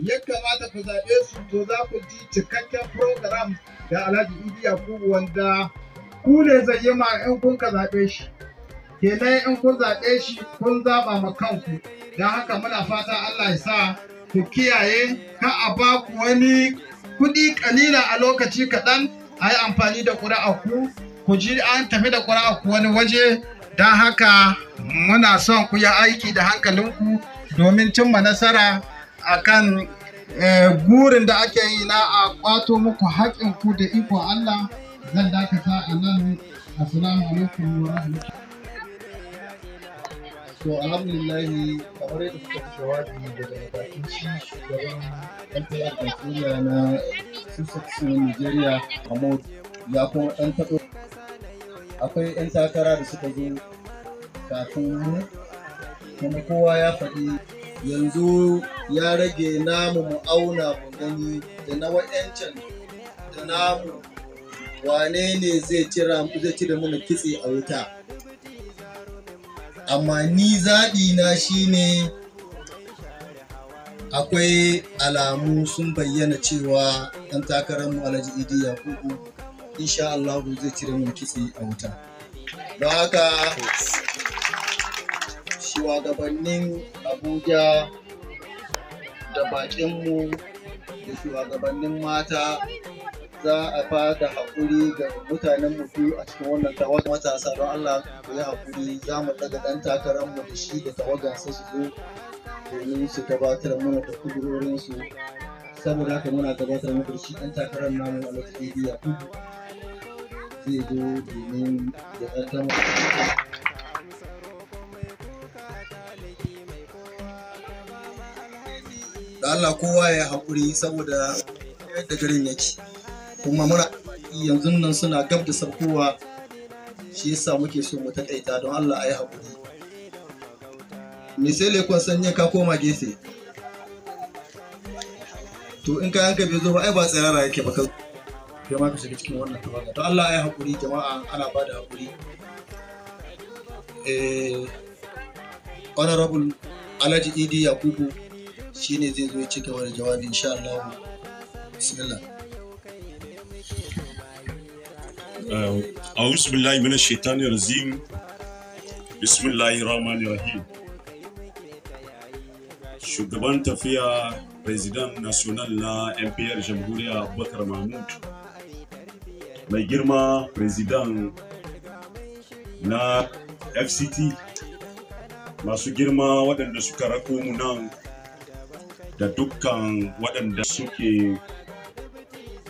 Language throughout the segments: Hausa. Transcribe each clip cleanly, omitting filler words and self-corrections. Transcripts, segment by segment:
ya kamata ku zaɓe su. To za ku ji cikakken program da Alhaji Idi Yakubu wanda ku ne zai yi ma in kun ka zaɓe shi. Kenan in kun zaɓe shi, kun zaɓa ma kanku. Don haka muna fata Allah ya sa ku kiyaye, ka a ba ku wani kuɗi ƙalila a lokaci kaɗan a yi amfani da ƙuri'a ku, ku ji an tafi da ƙuri'a ku wani waje. Don haka muna son ku yi aiki da hankalinku domin cimma nasara akan gurin da ake yi na a ƙwato muku haƙƙinku da ikon Allah. Zan dakata a nan. Assalamu alaikum wa rahmatullahi. To, alhamdulillahi, kamar yadda kuka fi jawabi daga bakin shi shugaban MPR Nigeria na Sussex Nigeria Mahmud, ya kuma ɗan taɓo akwai 'yan takara da suka zo kafin mu, kuma kowa ya faɗi. Yanzu ya rage namu mu auna mu gani da na wa'yancan da namu, wane ne zai cire mana kitse a wuta. Amma ni zaɓi na shine, akwai alamu sun bayyana cewa ɗan takararmu Alhaji Idi Yakubu insha Allah zai cire mun kitse a wuta. Don haka shugabannin Abuja da baƙinmu da shugabannin mata, za a fada haƙuri ga mutanen mu biyu a cikin wannan tawagar matasa. Don Allah ku yi haƙuri, za mu ɗaga ɗan takararmu da shi da tawagansa su zo domin su gabatar mana da kudurorinsu. Saboda haka muna gabatar muku da shi ɗan takarar namu, Alhaji Idi Yakubu, zai zo domin ya ƙaddamar. Da Allah kowa ya haƙuri saboda yadda garin yake, kuma muna yanzu nan suna gab da saukowa, shi yasa muke so mu taƙaita. Don Allah a yi haƙuri. Misali kun sanya ka koma gefe, to in kayan ka bai zo ba, ai ba tsirara yake ba, ka kai ma ka shiga cikin wannan tawaga. Don Allah a yi haƙuri jama'a, ana ba da haƙuri. Honorable Alhaji Idi Yakubu shine zai zo ya ci gaba da jawabi insha Allah. Bismillah. أعوذ بالله من الشيطان الرجيم، بسم الله الرحمن الرحيم. Shugaban tafiya, Président National na MPR Jamhuriya Abubakar Mahmud, mai girma Président na FCT, masu girma waɗanda suka rako mu nan, da dukkan waɗanda suke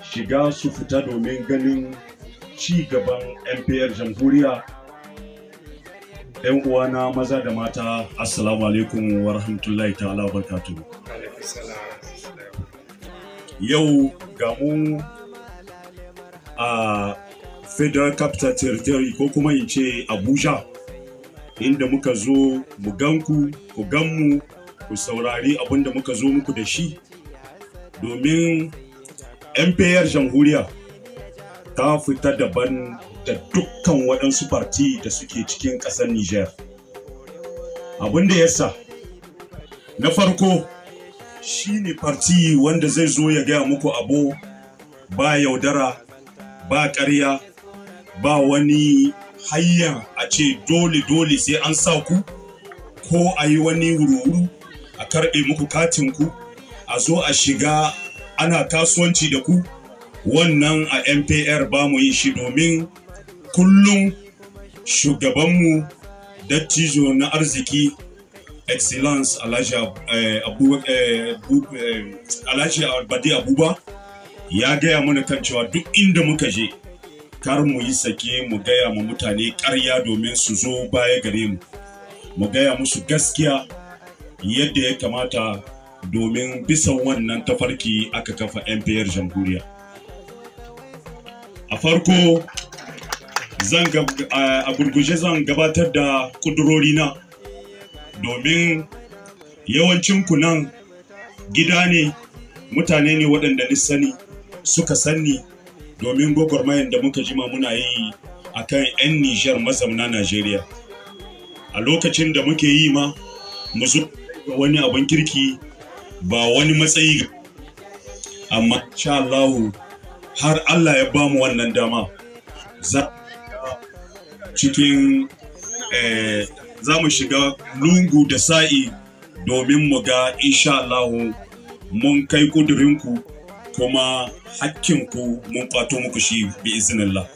shiga su fita domin ganin ci gaban MPR Jamhuriya, 'yan uwana maza da mata, assalamu alaikum wa rahmatullahi ta'ala wa barakatuhu. Yau ga mu a Federal Capital Territory, ko kuma in ce Abuja, inda muka zo mu ganku, ku ganmu, ku saurari abin da muka zo muku da shi, domin MPR Jamhuriya ta fita daban da dukkan waɗansu parti da suke cikin ƙasar Niger. Abin da yasa, na farko, shine parti wanda zai zo ya gaya muku abu ba yaudara, ba ƙarya, ba wani hanyar a ce dole dole sai an sa ku, ko a yi wani wuru-wuru a karɓe muku katinku, a zo a shiga ana kasuwanci da ku. Wannan a MPR ba mu yi shi, domin kullum shugabanmu, dattijo na arziki, Excellence Alhaji Bade Abuba, ya gaya mana kan cewa duk inda muka je, kar mu yi sake mu gaya ma mutane ƙarya domin su zo baya gare mu. Mu gaya musu gaskiya yadda ya kamata, domin bisa wannan tafarki aka kafa MPR Jamhuriya. A farko, zan a gurguje zan gabatar da kudurorina, domin yawancin ku nan gida ne, mutane ne waɗanda ni sani, suka sani, domin gwagwarmayan da muka jima muna yi a kan 'yan Nijar mazauna Najeriya. A lokacin da muke yi ma, mu zo wani abin kirki, Ba wani matsayi, amma insha Allah har Allah ya bamu wannan dama, za cikin za mu shiga lungu da sa'i domin mu ga insha Allah mun kai kudurinku kuma hakkinku mun kwato muku shi bi iznillah.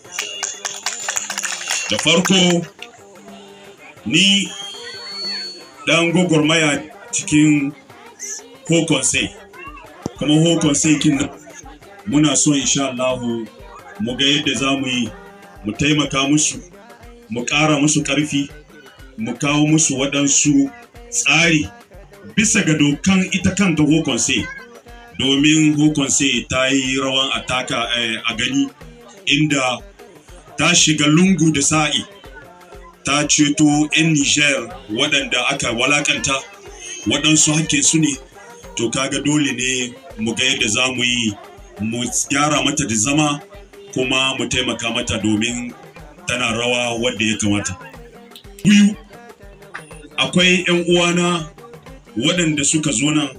Da farko, ni dan gwagwarmaya cikin Haut Conseil, kuma Haut Conseil kin muna so insha Allah mu ga yadda za mu yi mu taimaka musu, mu ƙara musu ƙarfi, mu kawo musu waɗansu tsari bisa ga dokan ita kanta Haut Conseil, domin Haut Conseil ta yi rawan ataka a gani, inda ta shiga lungu da sa'i ta ceto 'yan Niger waɗanda aka walakanta, waɗansu hakkin su ne. To kaga dole ne mu ga yadda za mu yi mu gyara mata da zama kuma mu taimaka mata domin tana rawa wadda ya kamata. Biyu, akwai 'yan uwana waɗanda suka zo nan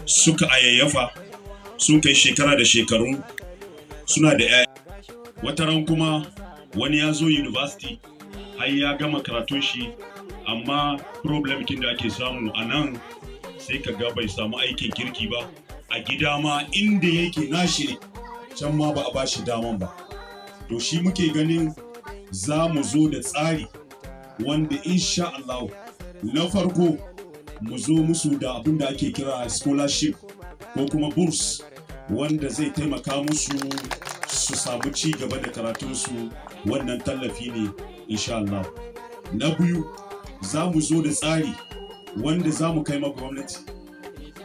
suka ayayyafa, sun kai shekara da shekaru suna da 'ya'ya. Wataran kuma wani ya zo university har ya gama karatun shi, amma problem kin da ake samu a nan, sai ka ga bai samu aikin kirki ba. A gida ma inda yake nashi ne, can ma ba a ba shi daman ba. To shi muke ganin za mu zo da tsari wanda insha Allah na farko mu zo musu da abin da ake kira scholarship ko kuma bourse, wanda zai taimaka musu su samu ci gaba da karatunsu. Wannan tallafi ne insha Allah. Na biyu, za mu zo da tsari wanda za mu kai ma gwamnati: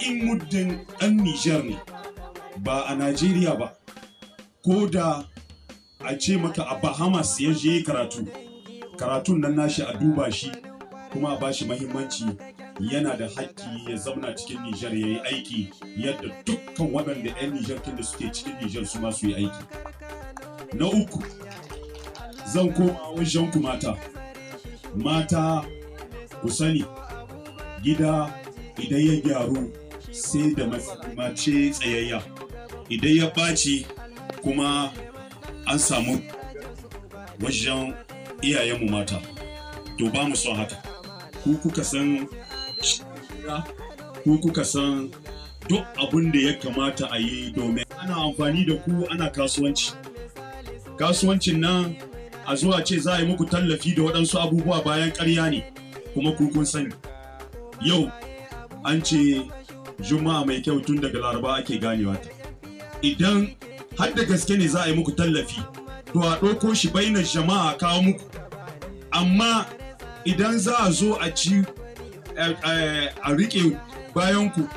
in muddin ɗan Nijar ne, ba a Najeriya ba, ko da a ce maka a Bahamas ya je karatu, karatun nan nashi a duba shi kuma a bashi mahimmanci. Yana da haƙƙi ya zauna cikin Nijar ya yi aiki yadda dukkan waɗanda 'yan Nijar da suke cikin Nijar su ma su yi aiki. Na uku, zan koma wajen ku mata. Mata, ku sani gida idan ya gyaru sai da mace tsayayya, idan ya ɓaci kuma an samu wajen iyayenmu mata. To ba mu son haka. Ku kuka san, ku kuka san duk abin da ya kamata a yi, domin ana amfani da ku ana kasuwanci. Kasuwancin nan a zuwa ce za a yi muku tallafi da waɗansu abubuwa bayan ƙarya ne, kuma ku kun sani. Yau an ce Juma'a mai kyau tun daga Laraba ake ganewa ta. Idan har da gaske ne za a yi muku tallafi, to a ɗauko shi bainar jama'a kawo muku. Amma idan za a zo a ci a riƙe bayanku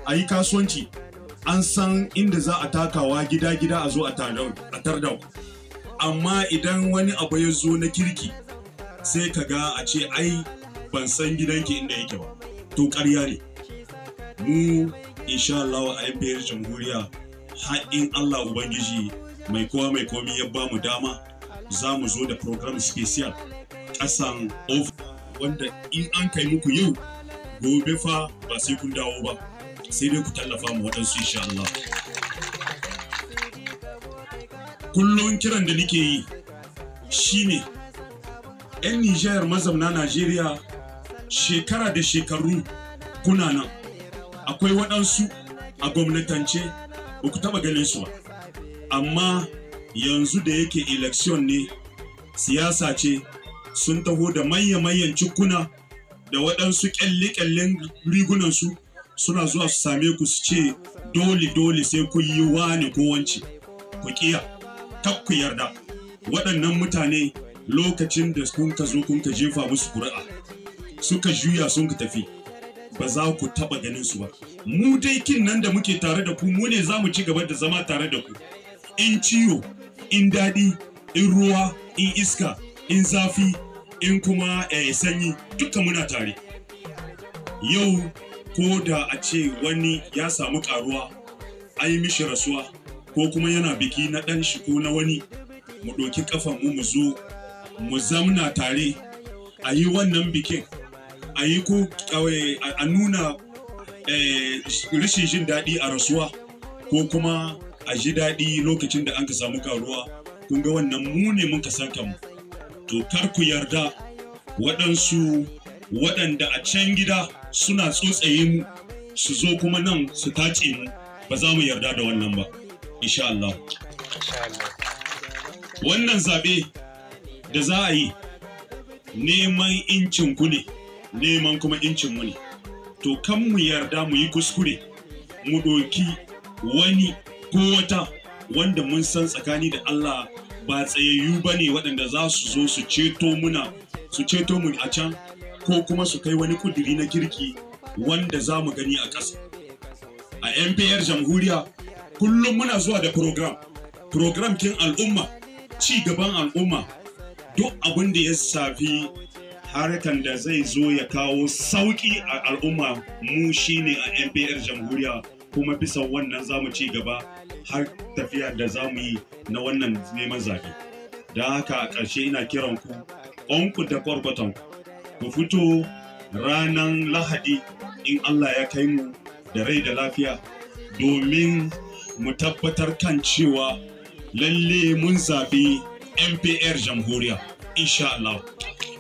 a yi kasuwanci, an san inda za a takawa gida-gida a zo a tarda ku. Amma idan wani abu ya zo na kirki, sai ka ga a ce ai ban san gidanki inda yake ba. To ƙarya ne. Mu insha Allah a MPR Jamhuriya, har in Allah Ubangiji mai kowa mai komi ya ba mu dama, za mu zo da program special ƙasan of wanda in an kai muku yau, gobe fa ba sai kun dawo ba, sai dai ku tallafa mu waɗansu insha Allah. Kullum kiran da nake yi shine 'yan Nijar mazauna Najeriya, shekara da shekaru kuna nan, akwai waɗansu a gwamnatance ba ku taɓa ganin su ba, amma yanzu da yake election ne, siyasa ce, sun taho da manya-manyan cikuna da waɗansu ƙyalle-ƙyallen rigunansu, suna zuwa su same ku su ce dole dole sai kun yi wani ko wance. Ku kiya, kak ku yarda. Waɗannan mutane, lokacin da kun ka zo kun ka jefa musu ƙuri'a, suka juya sun ka tafi, ba za ku taɓa ganin su ba. Mu dai kin nan da muke tare da ku, mu ne za mu ci gaba da zama tare da ku, in ciwo, in daɗi, in ruwa, in iska, in zafi, in kuma sanyi, duka muna tare. Yau ko da a ce wani ya samu karuwa, an yi mishi rasuwa, ko kuma yana biki na ɗan shi ko na wani, mu ɗauki kafan mu mu zo mu zamna tare a yi wannan bikin, a yi ko a nuna rashin jin daɗi a rasuwa ko kuma a ji daɗi lokacin da an ka samu karuwa. Kun ga wannan mu ne muka san kanmu. To kar ku yarda waɗansu waɗanda a can gida suna tsotsaye mu su zo kuma nan su tace mu, ba za mu yarda da wannan ba, insha Allah. Wannan zaɓe da za a yi neman incin ku ne, neman kuma incin mu ne. To kan mu yarda mu yi kuskure mu ɗoki wani ko wata wanda mun san tsakani da Allah ba tsayayyu ba ne, waɗanda za su zo su ceto muna, su ceto mu a can, ko kuma su kai wani kuduri na kirki wanda za mu gani a ƙasa. A MPR Jamhuriya kullum muna zuwa da program kin al'umma, ci gaban al'umma, duk abin da ya shafi harkan da zai zo ya kawo sauƙi a al'umma, mu shine a MPR Jamhuriya, kuma bisa wannan za mu ci gaba har tafiya da za mu yi na wannan neman zaɓe. Don haka a ƙarshe ina kiran ku, ƙwanku da kwarkwatan ku fito ranar Lahadi in Allah ya kai mu da rai da lafiya, domin mu tabbatar kan cewa lalle mun zaɓi MPR Jamhuriya, insha Allah.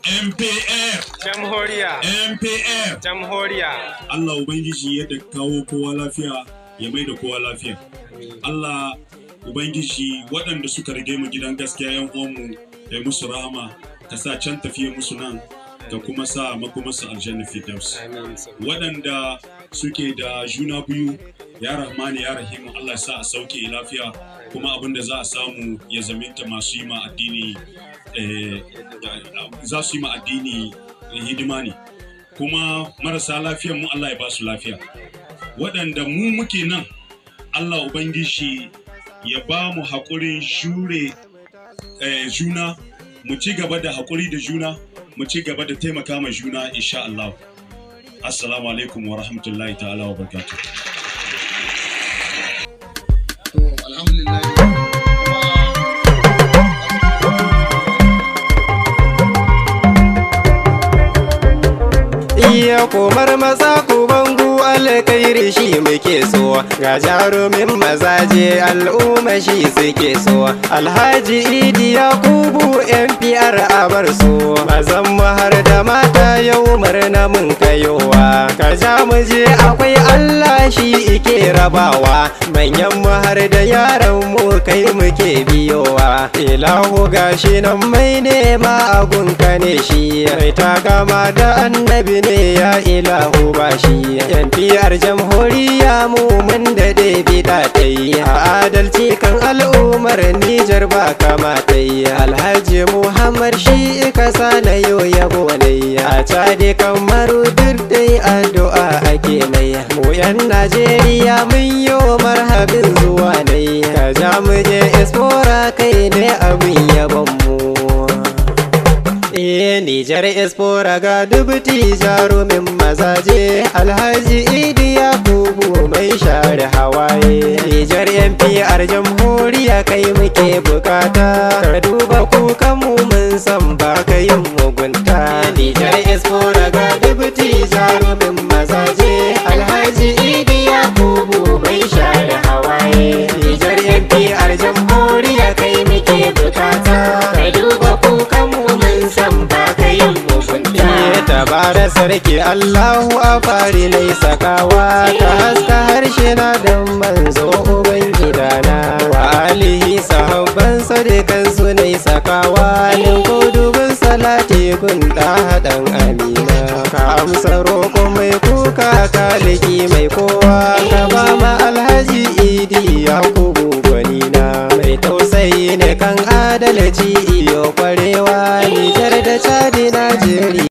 MPR Jamhuriya. MPR Jamhuriya. Allah Ubangiji yadda kawo kowa lafiya ya mai da kowa lafiya. Allah Ubangiji, waɗanda suka rige mu gidan gaskiya, yan uwanmu, ya musu rahama, ka sa can tafiye musu nan, ka kuma sa makomarsu aljanna firdaus. Amin. Waɗanda suke da juna biyu, ya Rahmani ya Rahimu, Allah sa a sauke lafiya, kuma abin da za a samu ya zaminta masu yi ma addini, za su yi ma addini hidima ne. Kuma marasa lafiyan mu, Allah ya ba su lafiya. Waɗanda mu muke nan, Allah Ubangiji ya ba mu haƙurin jure juna, mu ci gaba da haƙuri da juna, mu ci gaba da taimaka ma juna, insha Allah. Assalamu alaikum wa rahmatullahi ta'ala wa barakatuh. To alhamdulillah, kuma Iya komar maza ku bangu, alkhairi shi muke so, ga jarumin mazaje, al'umma shi suke so, Alhaji Idi Yakubu MPR a bar so. Mazan mu har da mata yau murna mun kayowa, ka ja mu je, akwai Allah shi ike rabawa, manyan mu har da yaran mu kai muke biyowa. Ilahu gashi nan mai nema agunka ne, shi mai takama da annabi ne, ya ilahu ba shi. MPR Jamhuriya mu mun daɗe bida ta yi a adalci kan al'ummar Nijar ba kamata yi. Alhaji Muhammad shi ka na yau yabo ne a cadi kamaru, duk dai addu'a ake mai. Mu yan Najeriya mun yi marhabin zuwa ne, ka ja mu je Espora, kai ne abin yabon mu. Eh, Nijar Espora ga dubuti jarumin mazaje, Alhaji Idi Yakubu mai share hawaye. Nijar MPR Jamhuriya kai muke bukata, ka duba kukan mu, mun san ba ka yin mugunta. Nijar Espora ga dubuti jarumin mazaje, Alhaji Idi Yakubu mai share hawaye. Nijar MPR Jamhuriya kai muke bukata, ka duba kukan mu, mun san ba ka yin mugunta. Tabara sarki Allahu a fari nai sakawa, ka haska harshe na dan manzo ubangidana, wa alihi sahabban sadikan su nai sakawa, ko dubin salati kun da haɗan amina. Ka amsa roƙo mai kuka, kaliki mai kowa, ka ba ma Alhaji Idi Yakubu gwanina, mai tausayi ne kan adalci iyo.